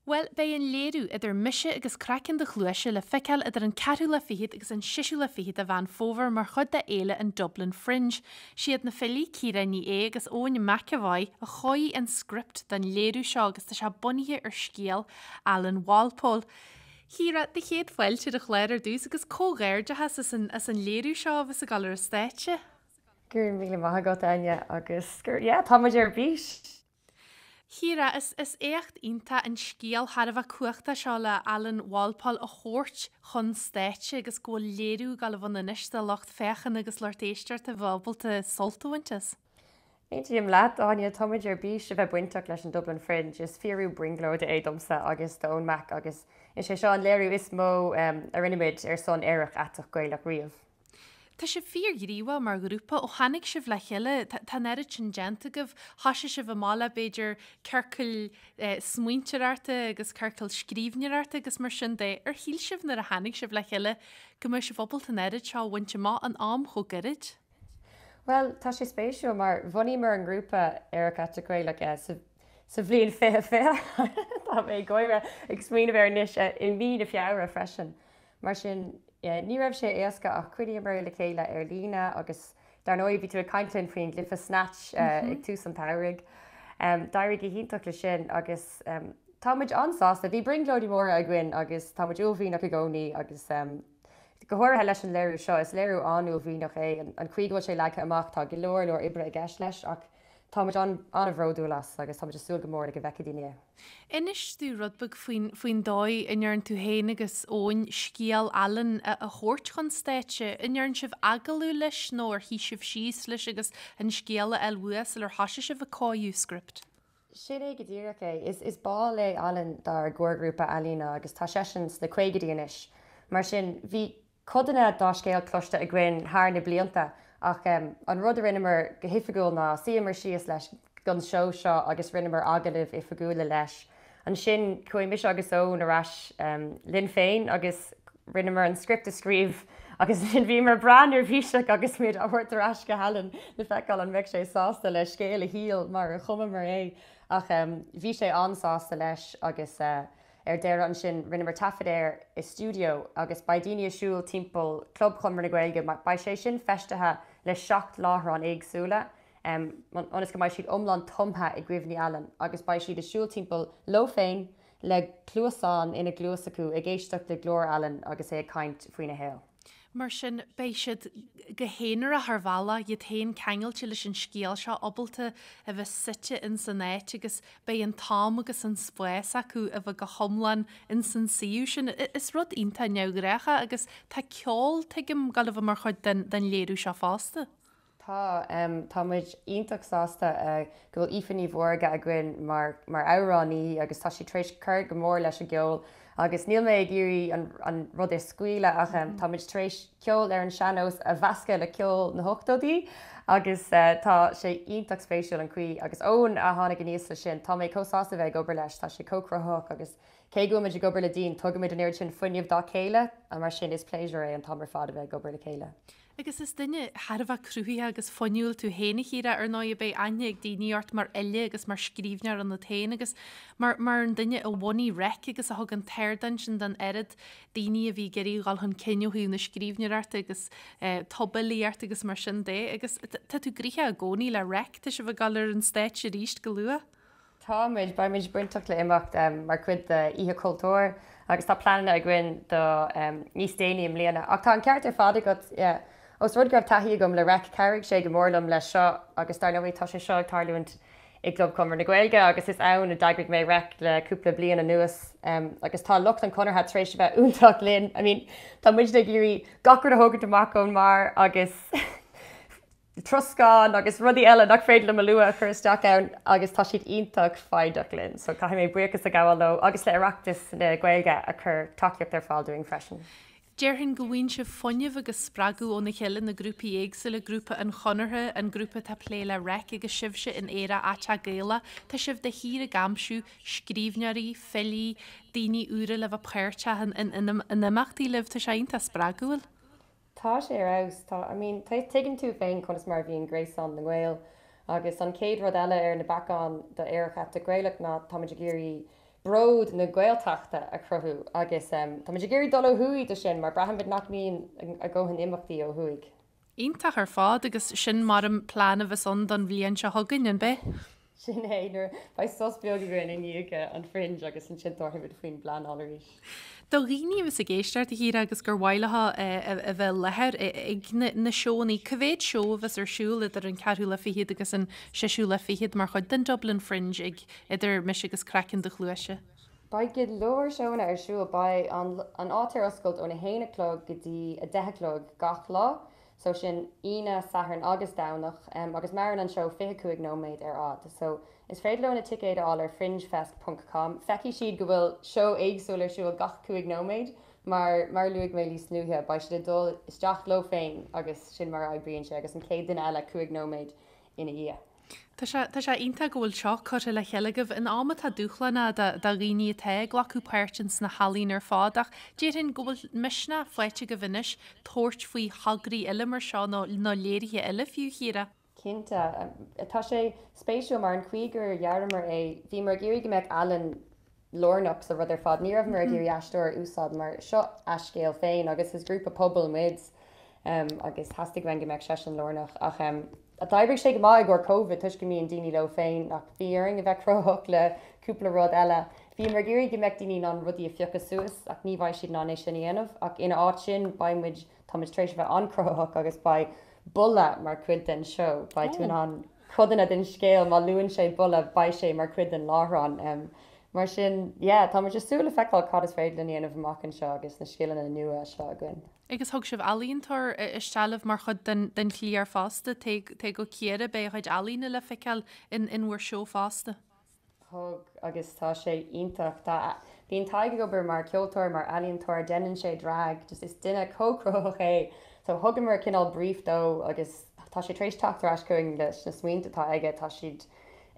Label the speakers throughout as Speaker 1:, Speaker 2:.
Speaker 1: Bhuel, beidh an léiriú, Idir Mise agus Craiceann do Chluaise, le feiceáil idir an ceathrú lá fichead agus an seisiú lá fichead de Mheán Fómhair mar chuid de fhéile an Dublin Fringe. Siad na filí Ciara Ní É agus Eoin McEvoy a chóirigh an script don léiriú seo agus tá sé bunaithe ar scéal Alan Walpole. Ciara, do chéad fáilte ar an chlár ar dtús agus comhghairdeachas as an as an léiriú seo a bheas ag dul ar an stáitse.
Speaker 2: Go raibh míle maith agat, Áine, agus go, yeah, tá muid ar bís!
Speaker 1: Chiara, is is éacht iontach an scéal thar a bheith cumhachtach seo le Alan Walpole a thabhairt chun stáitse agus go bhfuil léiriú ag dul a bheith ann anois do lucht féachana agus lucht éisteachta a bheith ábalta sult a bhaint as.
Speaker 2: Aontaím leat, Áine, tá muid ar bís a bheith bainteach leis an Dublin Fringe. Is fíorú brionglóide é domsa agus d'Eoin Mac agus is é seo an léiriú is mó a rinne muid ar son Aerach Aiteach Gaelach riamh.
Speaker 1: Tá sibh fíorghníomhach mar ghrúpa. Ó tháinig sibh le chéile, tá an oiread sin déanta agaibh. Thoisigh sibh amach le, b'fhéidir, ciorcail smaointeoireachta agus ciorcail scríbhneoireachta agus mar sin de. Ar shíl sibh nuair a tháinig sibh le chéile go mbeadh sibh ábalta an oiread seo a bhaint amach in am chomh gairid?
Speaker 2: Bhuel, tá sé spéisiúil mar bhunaíomar an grúpa Aerach Aiteach Gaelach sa bhliain 2020. Tá mé ag gáire ag smaoineamh air anois, i mí na Feabhra freisin. Mar sin, ní raibh sé éasca ach chruinníomar le chéile ar líne agus dar ndóigh bhí tú ag caint linn faoin gcluiche Snatch ag tús an tsamhraidh. D'éirigh go hiontach leis sin agus tá muid an-sásta. Bhí brionglóidí móra againn agus tá muid uaillmhianach i gcónaí agus go háirithe leis an léiriú seo, is léiriú an-uaillmhianach é. An chaoi go bhfuil sé leagtha amach, tá go leor leor oibre i gceist leis ach tá muid an-bhródúil as agus tá muid ag súil go mór le go bhfeicfidh daoine é.
Speaker 1: Inis domh rud beag faoin, faoin dóigh a ndearn tú féin agus Eoin scéal Alan a, a thabhairt chun stáitse. An ndearn sibh agallamh leis nó ar shuigh sibh síos leis agus an scéal a fháil uaidh sular thoisigh sibh ag cóiriú script?
Speaker 2: Sin é go díreach é. Is, is ball é Alan dár gcomharghrúpa ealaíne agus tá seisean sna caogaidí anois. Mar sin, bhí codanna dá scéal cloiste againn thar na blianta ach an rud a rinneamar go hoifigiúil ná suíomar síos leis don seó seo agus rinneamar agallaimh oifigiúla leis. Ansin chuaigh mise agus Eoin ar ais linn féin agus rinneamar an script a scríobh agus ansin bhíomar breá neirbhíseach agus muid á thabhairt ar ais go hAlan le feiceáil an mbeadh sé sásta le scéal a shaoil mar a chumamar é ach bhí sé an-sásta leis agus Ar deireadh ansin rinneamar taifead air i stiúideo agus beidh daoine ag siúl timpeall Club Chonradh na Gaeilge, beidh sé sin feistithe le 7 láithreán éagsúla ionas go mbeidh siad iomlán tumtha i gcuimhní Alan agus beidh siad ag siúl timpeall leo féin le cluasáin ina gcluas acu ag éisteacht le glór Alan agus é ag caint faoina shaol.
Speaker 1: Mar sin, beidh siad go haonarach ar bhealach, iad féin ceangailte leis an scéal seo, ábalta a bheith suite ins an áit agus beidh an t-am agus an spás acu a bheith go hiomlán ins an suíomh sin. Is rud iontach neamhghnách é agus tá ceol, tuigim, ag dul a bheith mar chuid den léiriú seo fosta.
Speaker 2: Tá. Tá muid iontach sásta go bhfuil Aoife Ní Mhórdha againn mar mar amhránaí agus tá sí tar éis cur go mór leis an gceol agus níl mé ag iarraidh an an rud a scaoileadh ach tá muid tar éis ceol ar an sean-nós a mheascadh le ceol na hochtóidí agus tá sé iontach spéisiúil an chaoi agus Eoin a tháinig aníos leis sin. Tá mé chomh sásta a bheith ag obair leis, tá sé chomh cruthaitheach agus cé go bhfuil muid ag obair le Dean tugaimid an oiread sin fuinnimh dá chéile mar sin is pléisiúr é an t-am ar fad a bheith ag obair le chéile.
Speaker 1: Agus is duine thar a bheith cruthaitheach agus fuinniúil tú féin, a Chiara, ar ndóigh, beidh aithne ag daoine ort mar fhile agus mar scríbhneoir ionat féin agus mar mar an duine a bhunaigh Reic agus a thug an t-ardán sin don oiread daoine a bhí ag iarraidh a dhul chun cinn ó thaobh na scríbhneoireachta agus tobfhilíocht agus mar sin de. Agus tá tú gnoitheach i gcónaí le Reic, tá sibh ag dul ar an stáitse arís go luath.
Speaker 2: Táimid, beimid bainteach le imeacht mar chuid de Oíche Chultúir agus tá pleananna againn do níos déanaí i mbliana. Ach tá an ceart ar fad agat, yeah. Ós rud go raibh taithí agam le Reic, chabhraigh sé go mór liom leis seo agus dar ndóigh tá sé seo ag tarlúint i gClub Chonradh na Gaeilge agus is ann a d'eagraigh mé Reic le cúpla bliain anuas agus tá lucht an Chonartha tar éis a bheith iontach linn. I mean, tá muidne ag iarraidh gach rud a thógaint amach ón mbeár agus troscán agus rudaí eile nach féidir liom a lua a chur isteach ann agus tá siad iontach foighdeach linn so caithfidh mé buíochas a ghabháil leo agus le Oireachtas na Gaeilge a chuir tacaíocht ar fáil dúinn freisin.
Speaker 1: Déarfainn go bhfaigheann sibh fuinneamh agus spreagadh óna chéile, na grúpaí éagsúla, grúpa an Chonartha, an grúpa atá ag plé le Reic agus sibhse in Aerach Aiteach Gaelach. Tá sibh de shíor ag aimsiú scríbhneoirí, filí, daoine úra le bheith páirteach in imeachtaí libh. Tá sé iontach spreagúil.
Speaker 2: Tá sé ar fheabhas. Tá, I mean, tuigeann tú féin conas mar a bhíonn gréasán na nGael agus an chéad rud eile ar na bacáin do Aerach Aiteach Gaelach ná táimid ag iarraidh bród na Gaeltachta a chruthú agus táimid ag iarraidh dul ó thuaidh de sin mar braithimid nach mbíonn a dhóthain imeachtaí ó thuaidh.
Speaker 1: Iontach ar fad agus sin mar an plean a bheas ann don bhliain seo chugainn, an b'ea?
Speaker 2: Sin é, nuair beidh sos beag againn i ndiaidh an Fringe agus ansin tabharfaimid faoin bpleanáil arís.
Speaker 1: Do dhaoine a bheas ag éisteacht, a Chiara, agus gur mhaith leo a bheith i láthair ag na seónna, cá mhéad seó a bheas ar siúl idir an ceathrú lá fichead agus an seisiú lá fichead mar chuid den Dublin Fringe ag Idir Mise agus Craiceann do Chluaise?
Speaker 2: Beidh go leor seónna ar siúl. Beidh an áit ar oscailt óna haon a chlog go dtí a deich a chlog gach lá, so sin Aoine, Satharn agus Domhnach, agus maireann an seó 25 nóiméad ar fhad. So is féidir leo na ticéid a fháil ar fringefest ponc com. Feicfidh siad go bhfuil seó éagsúil ar siúl gach 5 nóiméad mar, mar a luaigh mé níos luaithe, beidh siad ag dul isteach leo féin agus sin mar a oibríonn sé agus an chéad duine eile 5 nóiméad ina dhiaidh.
Speaker 1: Tá sé, tá sé iontach go bhfuil seo curtha le chéile agaibh in am atá dúshlánach do, do dhaoine atá ag glacadh páirt ins na healaíona ar fad ach déarfainn go bhfuil misneach faighte agaibh anois tabhairt faoi thograí eile mar seo nó, nó léirithe eile fiú, Chiara.
Speaker 2: Cinnte. Tá sé spéisiúil mar an chaoi gur dhearamar é, bhíomar ag iarraidh go mbeadh Alan lárnach sa rud ar fad. Ní rabhamar ag iarraidh aisteoir a úsáid mar seo a scéal féin agus is grúpa pobail muid agus theastaigh uainn go mbeadh seisean lárnach. Ach d'oibrigh sé go maith i gcomhair Covid toisc go mbíonn daoine leo féin ach bhí orainn a bheith cruthaitheach le cúpla rud eile. Bhíomar ag iarraidh go mbeadh daoine in ann rudaí a phiocadh suas ach ní bheidh siad in ann é sin a dhéanamh ach ina áit sin beidh muid, táimid tar éis a bheith an-chruthaitheach agus beidh boladh mar chuid den seó. Beidh tú in ann codanna den scéal, má luann sé boladh, beidh sé mar chuid den láithreán. Mar sin, yeah, tá muid ag súil le feiceáil cad is féidir linn a dhéanamh amach anseo agus na scileanna nua seo againn.
Speaker 1: Agus thug sibh ealaíontóir isteach libh mar chuid den den chliar fosta, Tadhg Ó Ciardha, beidh a chuid ealaíne le feiceáil in in bhur seó fosta.
Speaker 2: Thug, agus tá sé iontach. Tá, bíonn Tadhg ag obair mar cheoltóir, mar ealaíontóir, déanann sé drag, just is duine chomh cruthaitheach é. So thugamar cineál brief dó agus tá sé tar éis teacht ar ais chugainn leis na smaointe atá aige, tá siad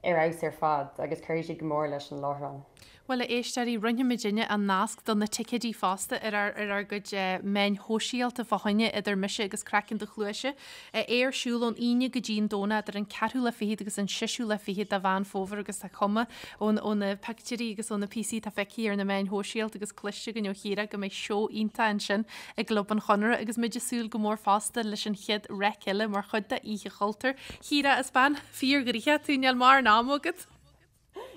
Speaker 2: ar fheabhas ar fad agus cuirfidh siad go mór leis an láithreán.
Speaker 1: Bhuel, a éisteoirí, roinnfidh muidinne an nasc do na ticéidí fosta ar ár ar ár gcuid meáin shóisialta fá choinne Idir Mise agus Craiceann do Chluaise. É ar siúl ón Aoine go dtí an Domhnach idir an ceathrú lá fichead agus an seisiú lá fichead de Mheán Fómhair agus tá cuma ó ó na pictiúirí agus ó na píosaí atá feicthe ar na meáin shóisialta agus cloiste againn ó Chiara go mbeidh seó iontach ansin i gClub an Chonartha agus muid ag súil go mór fosta leis an chéad reic eile mar chuid de Oíche Chultúir. Chiara, is bean fíorghnoitheach tú, níl mórán ama agat.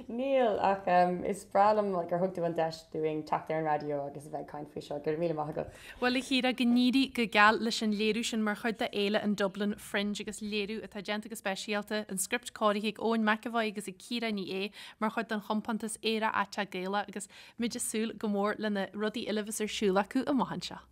Speaker 2: Níl, ach is breá liom gur thug tú an deis dúinn teacht ar an raidió agus a bheith ag caint faoi seo. Go raibh míle maith agat.
Speaker 1: Bhuel, a Chiara, go n-éirí go geal leis an léiriú sin mar chuid de Fhéile an Dublin Fringe agus léiriú atá déanta go speisialta, an script cóirithe ag Eoin McEvoy agus ag Ciara Ní É mar chuid den chompántas Aerach Aiteach Gaelach agus muid ag súil go mór le na rudaí eile a bheas ar siúl acu amach anseo.